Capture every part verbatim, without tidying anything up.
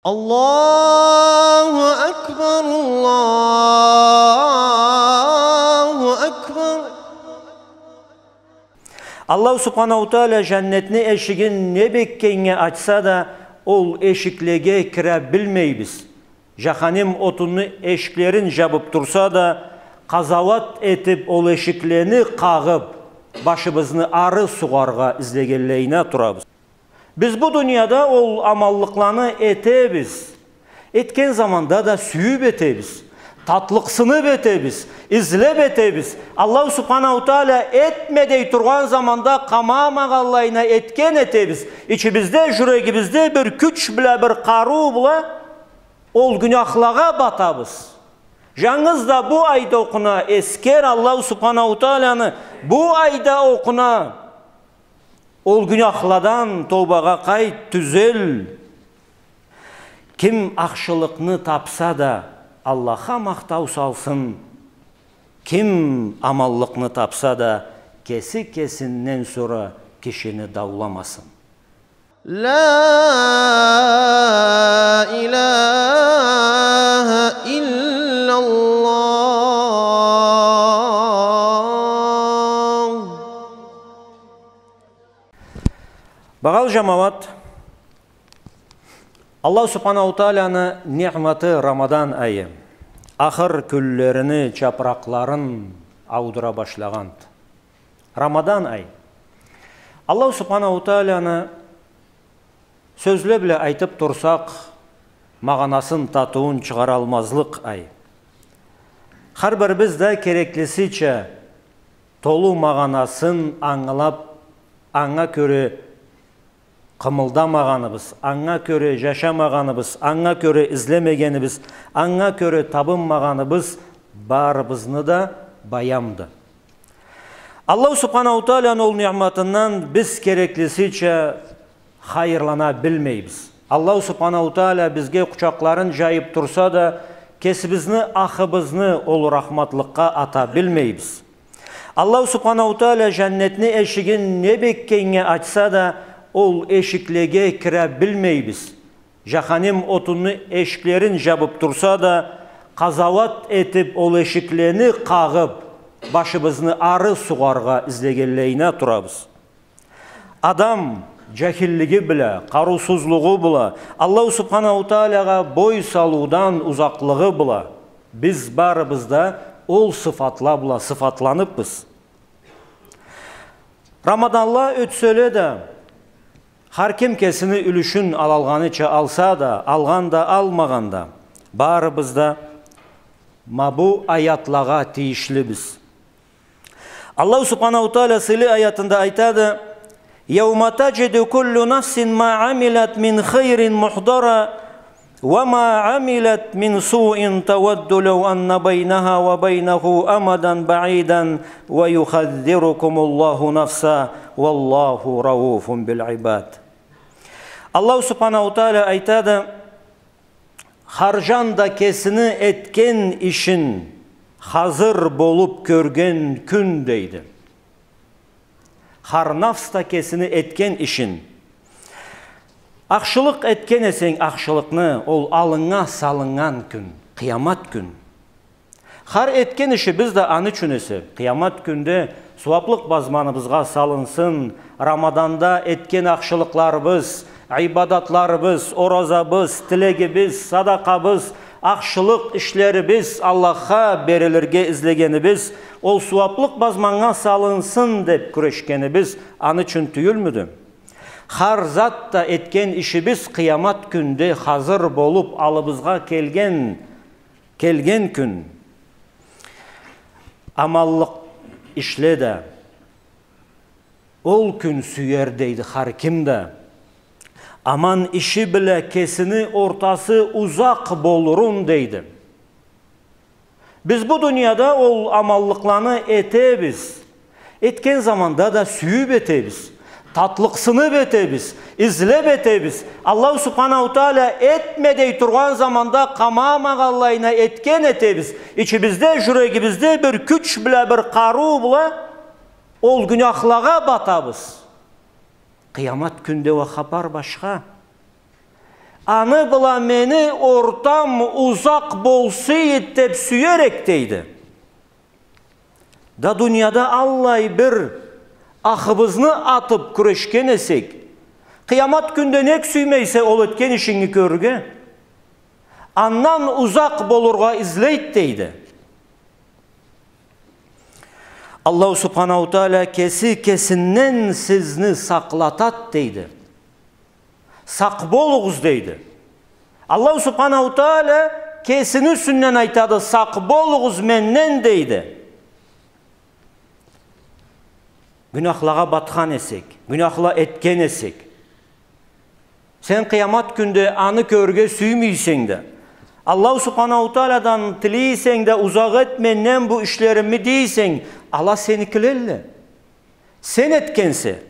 الله أكبر، الله أكبر. Аллаху Субханаху Тааля жаннетни эшигин не бек кенгнге ачса да, ол эшиклеге кире билмейбиз. Жаханим отунну эшиклерин жабып турса да, къазауат этип, ол эшиклени къагъып, башыбызны ары сугъаргъа излегенлейине турабыз. Биз бу дунияда ол аманлыкъланы этебиз. Этген заманда да сюйюп этебиз. Татлыкъсынып этебиз. Излеп этебиз. Аллаху Субханаху Тааля этме дей тургъан заманда къамамагъанлайына этген этебиз. Ичибизде, жюрегибизде бир кюч бла, бир къарыу бла ол гюнахлагъа батабыз. Жангыз да бу айда окъуна эсгер Аллаху Субханаху Тааляны, бу айда окъуна. Ол гюнахладан тобагъа къайт, тюзел. Ким ахшылыкъны тапса да, Аллахха махтау салсын. Ким аманлыкъны тапса да, кеси кесинден сора кишини дауламасын. لا إله إلا الله. Багъалы жамауат, Аллаху Субханаху Тааляны ниъматы Рамадан айы, ахыр кюнлерини чапыракъларын аудура башлагъанды. Рамадан ай. Аллаху Субханаху Тааляны сёзле бла айтып турсакъ, магъанасын, татыуун чыгъаралмазлыкъ ай. Хар бирибиз да кереклисича толу магъанасын ангылап, анга кёре къымылдамагъаныбыз, анга кёре жашамагъаныбыз, анга кёре излемегенибиз, анга кёре табынмагъаныбыз барыбызны да баямды. Аллаху Субханаху Тааляны ол ниъматындан биз кереклисича хайырлана билмейбиз. Аллаху Субханаху Тааля бизге къучакъларын жайып турса да, кесибизни ахыбызны ол рахматлыкъгъа ата билмейбиз. Аллаху Субханаху Тааля жаннетни эшигин не бек кенгнге ачса да, ол эшиклеге кире билмейбиз. Жаханим отунну эшиклерин жабып турса да, къазауат этип, ол эшиклени къагъып, башыбызны ары сугъаргъа излегенлейине турабыз. Адам жахиллиги бла, къарыусузлугъу бла, Аллаху Субханаху Тааляга бой салыудан узакълыгъы бла, биз барыбыз да ол сыфатла бла сыфатланыпбыз. Рамаданла ётселе да, хар ким кесини юлюшюн алалгъаныча алса да, алгъан да, алмагъан да, барыбыз да ма бу аятлагъа тийишлибиз. Аллаху Субханаху Тааля сыйлы аятында айтады: يوم تجد كل نفس ما عملت من خير محضرا وما عملت من سوء تود لو أن بينها وبينه أمدا بعيدا ويحذركم الله نفسه والله رءوف بالعباد. Аллаху Субханаху Тааля айтады: Хар жан да кесини этген ишин хазыр болуп кёрген кюн, дейди. Хар нафс да кесини этген ишин. Ахшылыкъ этген эсенг, ахшылыкъны, ол аллынга салыннган кюн, къыямат кюн. Хар этген ишибиз да аны ючюн эсе, къыямат кюнде сууаплыкъ базманыбызгъа салынсын, Рамаданда этген ахшылыкъларыбыз, ибадатларыбыз, оразабыз, тилегибиз, садакъабыз, ахшылыкъ ишлерибиз, Аллахха берилирге излегенибиз, ол сууаплыкъ базманнга салынсын деп кюрешгенибиз аны ючюн тюйюлмюдю? Хар зат да, этген ишибиз къыямат кюнде хазыр болуп аллыбызгъа келген, келген кюн. Аманлыкъ ишле да, ол кюн сюер, дейди, хар ким да аман иши бла кесини ортасы узакъ болурун, дейди. Биз бу дунияда ол аманлыкъланы этебиз. Этген заманда да сюйюп этебиз. Татлыкъсынып этебиз. Излеп этебиз. Аллаху Субханаху Тааля этме дей тургъан заманда къамамагъанлайына этген этебиз. Ичибизде, жюрегибизде бир кюч бла, бир къарыу бла ол гюнахлагъа батабыз. Къыямат кюнде уа хапар башха. аны бла мени ортам узакъ болсун эди деп сюер эк, дейди. Да дунияда аллай бир ахыбызны атып кюрешген эсек, къыямат кюнде нек сюймейсе ол этген ишинги кёрюрге? Андан узакъ болургъа излейди, дейди. Аллаху Субханаху Тааля кеси кесинден сизни сакълатад, дейди. Сакъ болугъуз, дейди. Аллаху Субханаху Тааля кесини юсюнден айтады, сакъ болугъуз менден, дейди. Гюняхлагъа батхан эсек, гюняхла этген эсек, сен къыямат кюнде аны кёрюрге сюймейсенг да, Аллаху Субханаху Таалядан тилейсенг да, узакъ эт менден бу ишлерими дейсенг, ала сеникилелле. Сен этгенсе,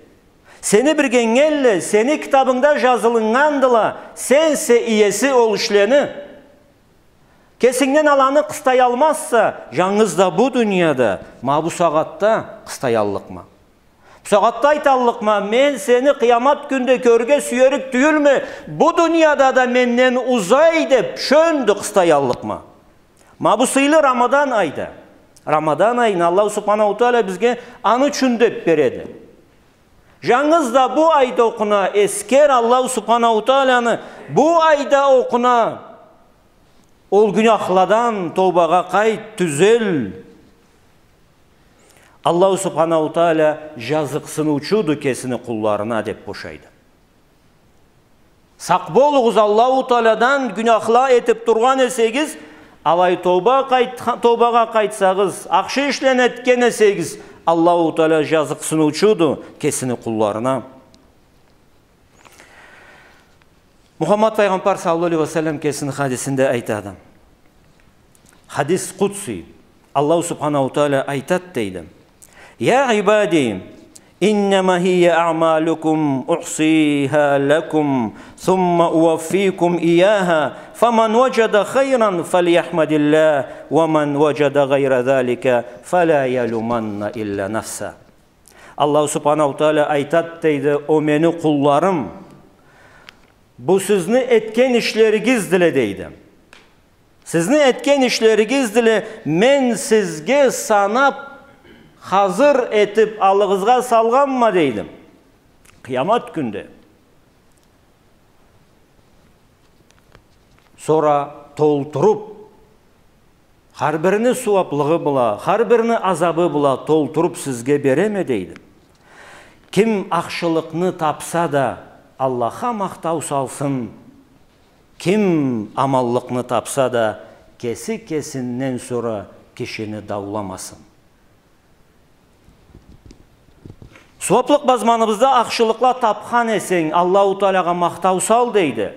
сени биргенгелле, сени китабынгда жазылыннгандыла, сенсе иеси ол ишлени. Кесингден аланы къыстаялмазса, жангыз да бу дунияда, ма бу сагъатда къыстаяллыкъма. Бу сагъатда айталлыкъма, мен сени къыямат кюнде кёрюрге сюерик тюйюлме, бу дунияда да менден узай деп, шёндю къыстаяллыкъма. Ма бу сыйлы Рамадан айда. Рамадан айын Аллаху Субханаху Тааля бизге аны ючюн деп береди. Жангыз да бу айда окъуна эскер Аллаху Субханаху Тааляны, бу айда окъуна ол гюняхладан тобагъа къайт, тюзел. Аллаху Субханаху Тааля жазыкъсыныучуду кесини къулларына деп бошайды. Сакъ болугъуз Аллаху Таалядан, гюняхла этип тургъан эсегиз, алай тоба къайт-, тобагъа къайтсагъыз, ахшы ишлени этген эсегиз, Аллаху Тааля жазыкъсыныучуду кесини къулларына. Мухаммад пайгъамбар саллаллаху алейхи ва саллам кесини хадисинде айтады. Хадис къудси. Аллаху Субханаху Тааля айтад, дейди: يا عبادي إنما هي أعمالكم أحصيها لكم ثم أوفيكم إياها فمن وجد خيرا فليحمد الله ومن وجد غير ذلك فلا يلومن إلا نفسه. Аллаху Субханаху Тааля айтад, дейди: «О мени къулларым, бу сизни этген ишлеригиздиле», — дейди. «Сизни этген ишлеригиздиле, мен сизге санап, хазыр этип, аллыгъызгъа салгъанма», — дейди. Къыямат кюнде. Сора толтуруп, хар бирини сууаплыгъы бла, хар бирини азабы бла толтуруп сизге береме, дейди. Ким ахшылыкъны тапса да, Аллахха махтау салсын, ким аманлыкъны тапса да, кеси кесинден сора кишини дауламасын. Сууаплыкъ базманыбызда ахшылыкъла тапхан эсенг, Аллаху Таалагъа махтау сал, дейди.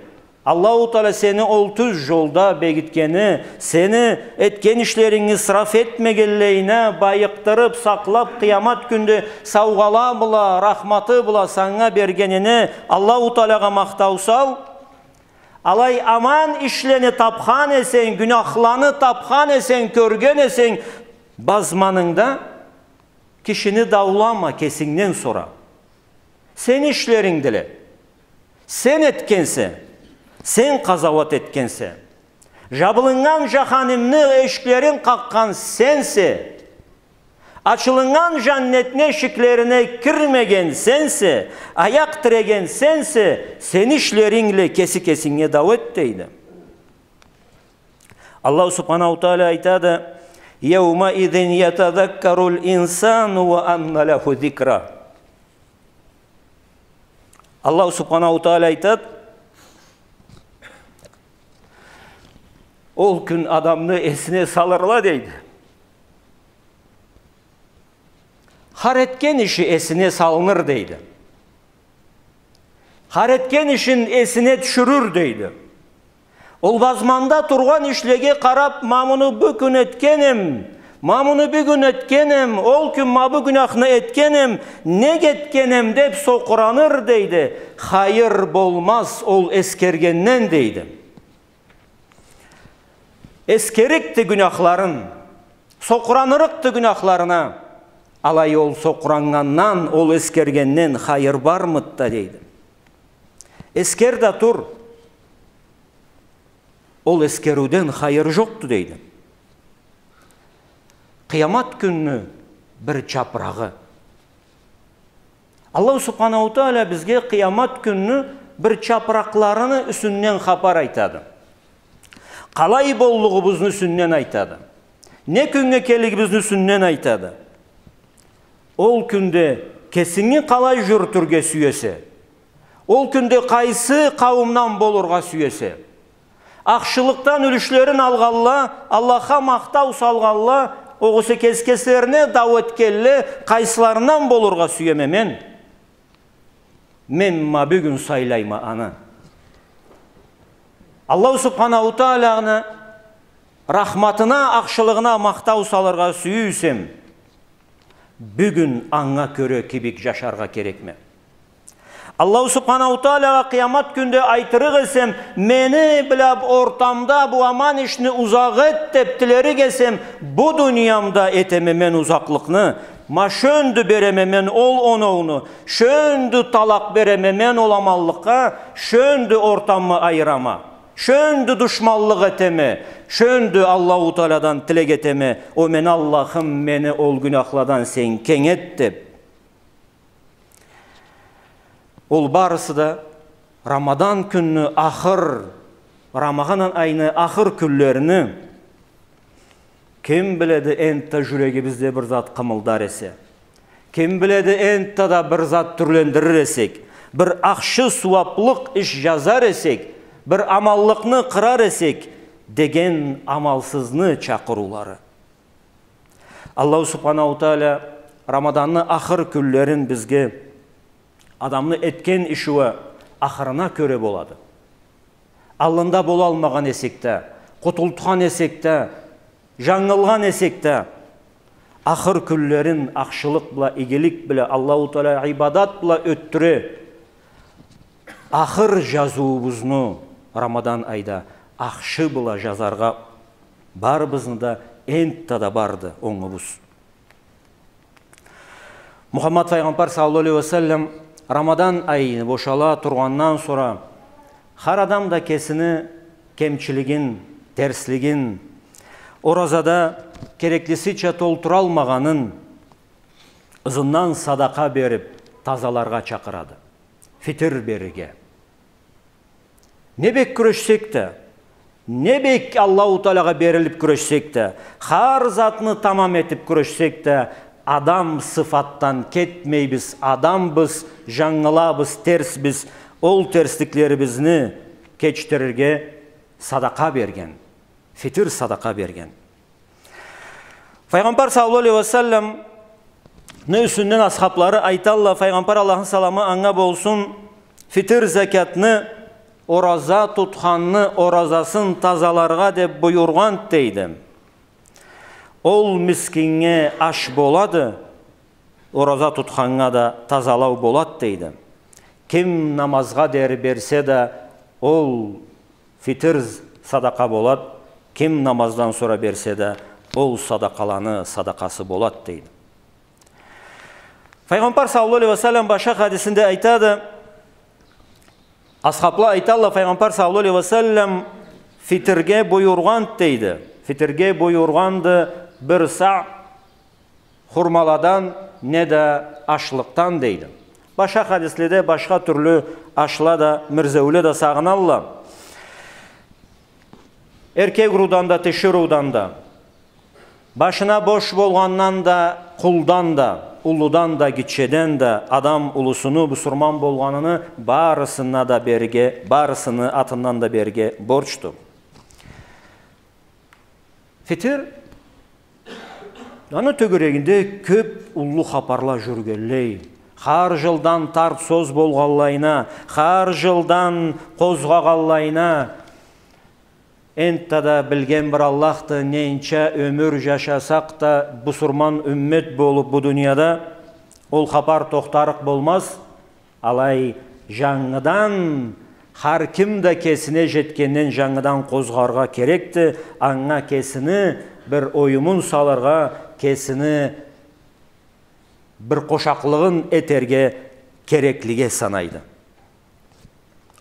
Аллаху Тааля сени ол тюз жолда бегитгени, сени этген ишлеринги исраф этмегенлейине байыкъдырып, сакълап, къыямат кюнде саугъала бла, рахматы бла санга бергенине Аллаху Таалагъа махтау сал. Алай аман ишлени тапхан эсенг, гюняхланы тапхан эсенг, кёрген эсенг, базманынгда, кишини даулама кесингден сора. Сени ишлерингдиле. Сен этгенсе, сен къазауат этгенсе. Жабылыннган жаханимни эшиклерин къакъгъан сенсе. Ачылыннган жаннетни эшиклерине кирмеген сенсе, аякъ тиреген сенсе, сени ишлерингле кеси кесинге дау эт, дейди. Аллаху Субханаху Тааля айтады: «يومئذ يتذكر الإنسان وأنى له الذكرى». Аллаху Субханаху Тааля айтады: «Ол кюн адамны эсине салырла», — дейди. Хар этген иши эсине салыныр, дейди. Хар этген ишин эсине тюшюрюр, дейди. Ол базманда тургъан ишлеге къарап, ма муну бу кюн этгеним, ма муну бу кюн этгеним, ол кюн ма бу гюняхны этгеним, нек этгеним деп сокъураныр, дейди. Хайыр болмаз ол эскергенден, дейди. Эскерикди гюняхларын, сокъуранырыкъды гюняхларына. Алай ол сокъураннгандан, ол эскергенден хайыр бармыды да, дейди. Эскер да тур. Ол эскериуден хайыр жокъду, дейди. Къыямат кюнню бир чапырагъы. Аллаху Субханаху Тааля бизге къыямат кюнню бир чапыракъларыны юсюнден хапар айтады. Къалай боллугъубузну юсюнден айтады. Не кюннге келлигибизни юсюнден айтады. Ол кюнде кесинги къалай жюрютюрге сюесе? Ол кюнде къайсы къауумдан болургъа сюесе? Ахшылыкъдан юлюшлерин алгъанла, Аллахха махтау салгъанла, огъесе кес-кеслерине дау этгенле, къайсыларындан болургъа сюеме мен? Мен ма бюгюн сайлайма аны. Аллаху Субханаху Тааляны рахматына, ахшылыгъына махтау салыргъа сюйсем, бюгюн анга кёре кибик жашаргъа керекме. Аллаху Субханаху Тааляга къыямат кюнде айтырыкъ эсем, мени бла ортамда бу аман ишни узакъ эт деп тилерик эсем, бу дуниямда этеме мен узакълыкъны, ма шёндю береме мен ол оноуну, шёндю талакъ береме мен ол аманлыкъгъа, шёндю ортамы айырама. Шёндю душманлыкъ этеме, шёндю Аллаху Таалядан тилек этеме, о мени Аллахым, мени ол гюнахладан сен кенг эт деп. Ол барысы да Рамадан кюнню ахыр, Рамадан айны ахыр кюнлерини Ким биледи, энтта жюрегибизде бир зат къымылдар эсе. Ким биледи, энтта да бир зат тюрлендирир эсек, бир ахшы сууаплыкъ иш жазар эсек, бир аманлыкъны къырар эсек, деген амалсызны чакъырыулары. Аллаху Субханаху Тааля Рамаданны ахыр кюнлерин бизге адамны этген иши уа ахырына кёре болады. Аллында болалмагъан эсек да, къутултхан эсек да, жангылгъан эсек да, ахыр кюнлерин ахшылыкъ бла, игилик бла, Аллаху Тааля ибадат бла ётдюре. Ахыр жазыуубузну Рамадан айда ахшы бла жазаргъа барыбызны да энтта да барды онгубуз. Мухаммад файгъамбар саллаллаху алейхи ва саллам Рамадан айы бошала тургъандан сора, хар адам да кесини кемчилигин, терслигин, оразада кереклисича толтуралмагъанын ызындан садакъа берип, тазаларгъа чакъырады. Фитир берирге. Не бек кюрешсек да, не бек Аллаху Тааляга берилип кюрешсек да, хар затны тамам этип кюрешсек да, адам сыфатдан кетмейбиз, адамбыз, жангылабыз, терсбиз, ол терсликлерибизни кечдирирге садакъа берген, фитир садакъа берген. Файгъамбар саллаллаху алейхи ва салламны юсюнден асхаблары айталла, Файгъамбар, Аллахны саламы анга болсун, фитир закятны ораза тутханны оразасын тазаларгъа деп буюргъанд, дейди. Ол мискиннге аш болады, ораза тутханнга да тазалау болад, дейди. Ким намазгъа дери берсе да, ол фитир садакъа болад, ким намаздан сора берсе да, ол садакъаланы садакъасы болад, дейди. Файгъамбар саллаллаху алейхи ва саллам башха хадисинде айтады, асхабла айталла, Файгъамбар саллаллаху алейхи ва саллам фитирге буюргъанд, дейди. Фитирге буюргъанды бир саъ хурмаладан, неда ашлыкъдан, дейди. Башха хадиследе башха тюрлю ашла да, мирзеуле да сагъыналла. Эркек уруудан да, тиширыудан да, башына бош болгъандан да, къулдан да, уллудан да, гитчеден да, адам улусуну бусурман болгъаныны барысына да берге, барысыны атындан да берге борчду. Фитир, аны тёгерегинде кёп уллу хапарла жюрюгенлей, хар жылдан тарт сёз болгъанлайына, хар жылдан къозгъагъанлайына, энтта да билген бир Аллахды, ненча ёмюр жашасакъ да, бусурман уммет болуп бу дунияда, ол хапар тохтарыкъ болмаз. Алай, жангыдан, хар ким да кесине жетгенден жангыдан къозгъаргъа керекди, анга кесини бир оюмун салыргъа, кесини бир къошакълыгъын этерге кереклиге санайды.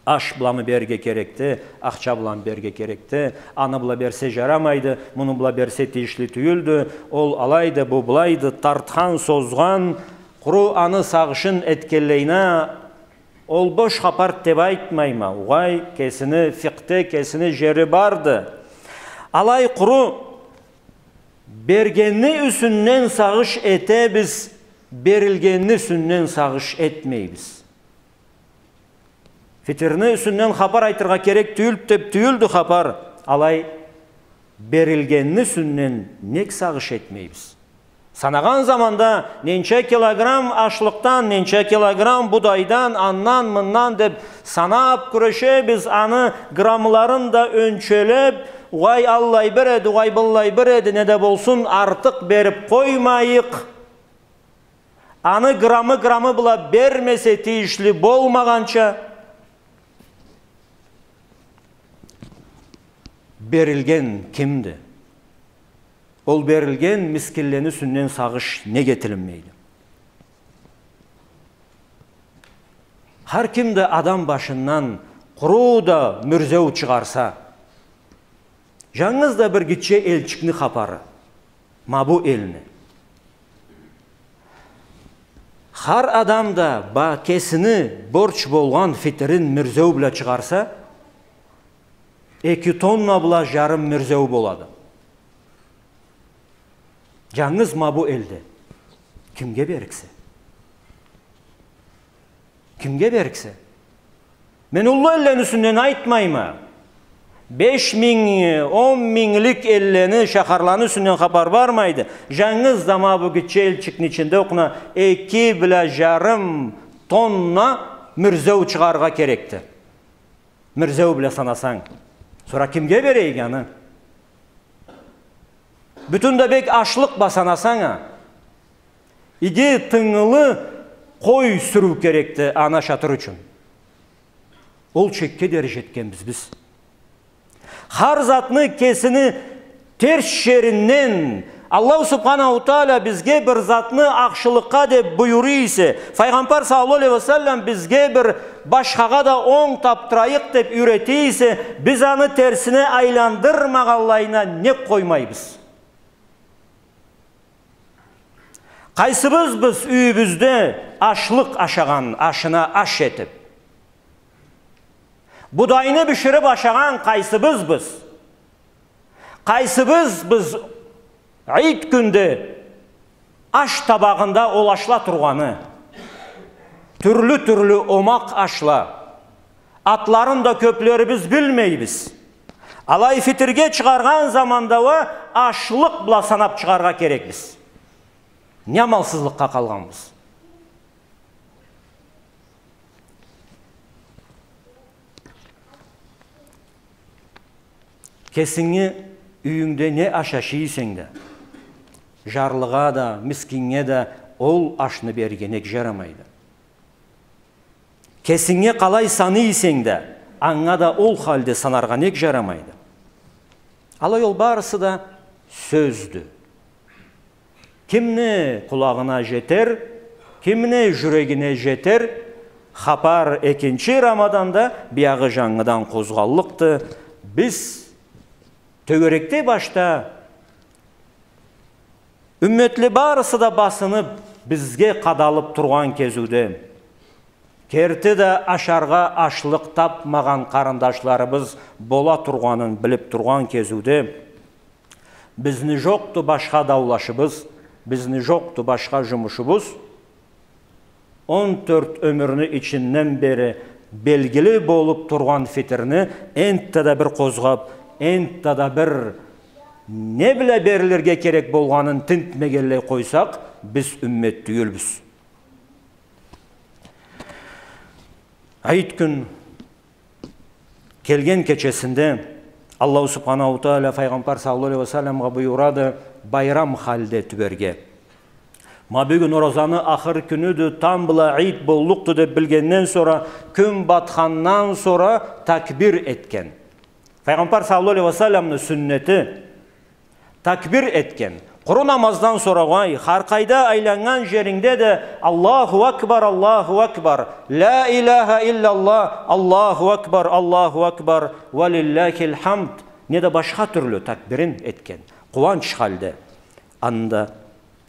Аш бламы берге керекди, ахча бламы берге керекди, аны бла берсе жарамайды, муну бла берсе тийишли тюйюлдю, ол алайды, бу былайды, тартхан, созгъан, къуру аны сагъышын этгенлейине, ол бош хапар деп айтмайма, угъай, кесини фикъхде, кесини жери барды. Алай къуру бергенни юсюнден сагъыш этебиз, берилгенни юсюнден сагъыш этмейбиз. Фитирни юсюнден хапар айтыргъа керек тюйюлдю деп тюйюлдю хапар, алай берилгенни юсюнден нек сагъыш этмейбиз? Санагъан заманда ненча килограмм ашлыкъдан, ненча килограмм будайдан, андан, мындан деп санап кюрешебиз, аны граммларын да ёнчелеп, угъай, аллай бир эди, угъай, быллай бир эди, не да болсун, артыкъ берип къоймайыкъ. Аны граммы-граммы бла бермесе тийишли болмагъанча, берилген кимди? Ол берилген мискинлени юсюнден сагъыш нек этилинмейди? Хар ким да адам башындан къуру да мюрзеу чыгъарса, жангыз да бир гитче элчикни хапары, ма бу элни. Хар адам да ба кесини борч болгъан фитирин мюрзеу бла чыгъарса, эки тонна бла жарым мюрзеу болады. Жангыз ма бу элде. Кимге бериксе? Кимге бериксе? Мен уллу эллени юсюнден айтмайма. Беш минг, он минглик эллени, шахарланы юсюнден хапар бармайды. Жангыз да ма бу гитче элчикни ичинде окъуна эки бла жарым тонна мюрзеу чыгъаргъа керекди. Мюрзеу бла санасанг. Сора кимге берейик аны? Бютюн да бек ашлыкъ бла санасанг а, иги тынгылы къой сюрюу керекди аны ашатыр ючюн. Ол чекге дери жетгенбиз биз. Хар затны кесини терс жеринден, Аллаху Субханаху Тааля бизге бир затны ахшылыкъгъа деп буюра эсе, Файгъамбар саллаллаху алейхи ва саллам бизге бир башхагъа да онг тапдырайыкъ деп юйрете эсе, биз аны терсине айландырмагъанлайына нек къоймайбыз? Къайсыбызбыз юйюбюзде ашлыкъ ашагъан, ашына аш этип? Будайны биширип ашагъан къайсыбызбыз? Къайсыбызбыз ид кюнде аш табагъында ол ашла тургъаны? Тюрлю-тюрлю омакъ ашла. Атларын да кёплерибиз билмейбиз. Алай фитирге чыгъаргъан заманда уа ашлыкъ бла санап чыгъаргъа керекбиз. Не амалсызлыкъгъа къалгъанбыз? Кесинги юйюнгде не аш ашай эсенг да, жарлыгъа да, мискиннге да ол ашны берирге нек жарамайды? Кесинге къалай санай эсенг да, анга да ол халде санаргъа нек жарамайды? Алай ол барысы да сёздю. Кимни къулагъына жетер, кимни жюрегине жетер, хапар экинчи Рамаданда биягъы жангыдан къозгъаллыкъды. Биз тёгерекде башда Умметли барысы да басынып, бизге къадалып тургъан кезиуде, керти да ашаргъа ашлыкъ тапмагъан къарындашларыбыз бола тургъанын билип тургъан кезиуде, бизни жокъду башха даулашыбыз, бизни жокъду башха жумушубуз. Он тёрт ёмюрню ичинден бери белгили болуп тургъан фитирни энтта да бир къозгъап, энтта да бир не бла берилирге керек болгъанын тинтмегенлей къойсакъ, биз уммет тюйюлбюз. Айт кюн келген кечесинде Аллаху Субханаху Тааля Файгъамбар саллаллаху алейхи ва салламгъа буюрады байрам халде тюберге. Ма бюгюн оразаны ахыр кюнюдю, тамбла айт боллукъду деп билгенден сора, кюн батхандан сора такбир этген. Файгъамбар саллаллаху алейхи ва салламны сюннети. такбир этген. Къуру намаздан сора угъай, хар къайда айланнган жерингде да Аллаху акбар, Аллаху акбар, ля иляха илляллах, Аллаху акбар, Аллаху акбар, уа лилляхиль хамд, неда башха тюрлю такбирин этген. Къууанч халда. Анда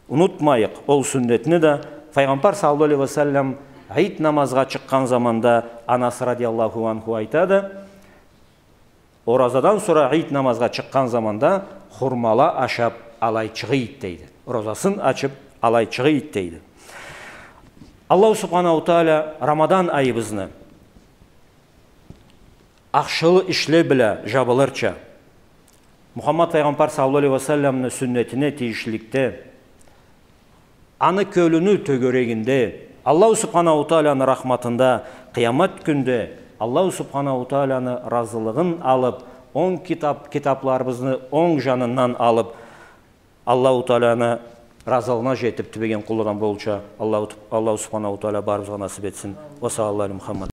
унутмайыкъ, ол сюннетни да Файгъамбар саллаллаху алейхи ва саллам ид намазгъа чыкъгъан заманда, Анас радияллаху анху айтады, оразадан сора ид намазгъа чыкъгъан заманда хурмала ашап алай чыгъыйд дейди. Оразасын ачып алай чыгъыйд дейди. Аллаху субханаху тааля Рамадан айыбызны ахшылы ишле бла жабылырча, Мухаммад Файгъамбар саллаллаху алейхи ва салламны сюннетине тийишлиликде, аны кёлюню тёгерегинде, Аллаху субханаху тааляны рахматында, къыямат кюнде Аллаху субханаху тааляны разылыгъын алып, онг китап, китапларыбызны онг жанындан алып, Аллаху тааляны разылыгъына жетип, тюбеген къулладан болурча Аллаху, Аллаху субханаху тааля барыбызгъа насып этсин. Уа саллаллаху аля Мухаммад.